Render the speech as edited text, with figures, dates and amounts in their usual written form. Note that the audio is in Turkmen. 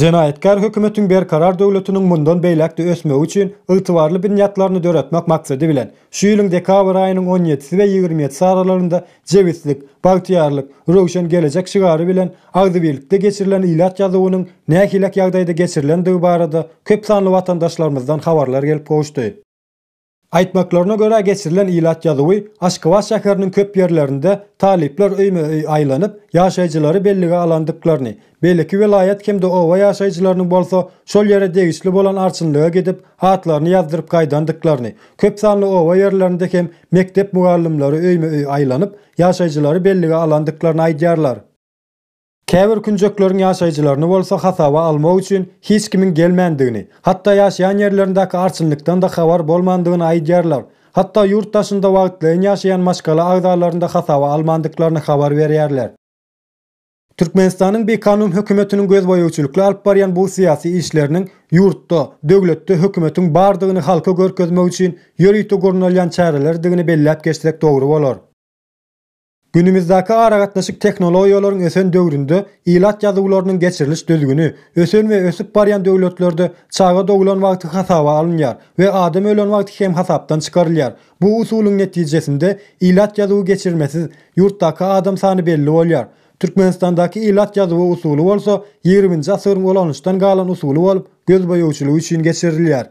Jenaýatkär hökümetiň Berkarar döwletiniň mundan beýläk-de ösmegi üçin ygtybarly binýatlaryny döretmek maksady bilen, şu ýylyň dekabr aýynyň on ýedisi we 27-si aralarynda Jebislik, bagtyýarlyk, röwşen gelejek şygary bilen agzybirlikde geçirilen ilat ýazuwynyň nähilek ýagdaýda geçirilendigi barada köp sanly watandaşlarymyzdan habarlar gelip gowuşdy. Aýtmaklaryna görä geçirilen ilat ýazuwy Aşgabat şäheriniň köp ýerlerinde talyplar öýme-öý aýlanyp, ýaşaýjylary bellige alandyklaryny, beýleki welaýat hem-de oba ýaşaýjylarynyň bolsa şol ýere degişli bolan arçynlyga gidip, atlaryny ýazdyryp gaýdandyklaryny, köp sanly oba ýerlerinde hem mekdep mugallymlary öýme-öý aýlanyp, ýaşaýjylary bellige alandyklaryny aýdýarlar. Käbir künjekleriň ýaşaýjylaryny bolsa hasaba almak üçin hiç kimiň gelmändigini, hatda ýaşaýan ýerlerindäki arçynlykdan-da habar bolmandygyny aýdýarlar. Hatda ýurt daşynda wagtlaýyn ýaşaýan maşgala agzalaryny-da hasaba almandyklaryny habar berýärler. Türkmenistanyň bikanun hökümetiniň gözboýagçylykly alyp barýan bu syýasy işleriniň ýurtda, döwletde hökümetiň bardygyny halka görkezmek üçin ýörite gurnalýan çärelerdigini belläp geçsek dogry bolar. Günümizdäki aragatnaşyk tehnologiýalaryň ösen döwründe ilat ýazuwlarynyň geçiriliş düzgüni, ösen we ösüp barýan döwletlerde çaga doglan wagty hasaba alynýar we adam ölen wagty hem hasapdan çykarylýar. Bu usulyň netijesinde ilat ýazuwy geçirmesiz ýurtdaky adam sany belli bolýar. Türkmenistandaky ilat ýazuwy usuly bolsa ýigriminji asyryň ulanyşdan galan usuly bolup, gözboýagçylyk üçin geçirilýär.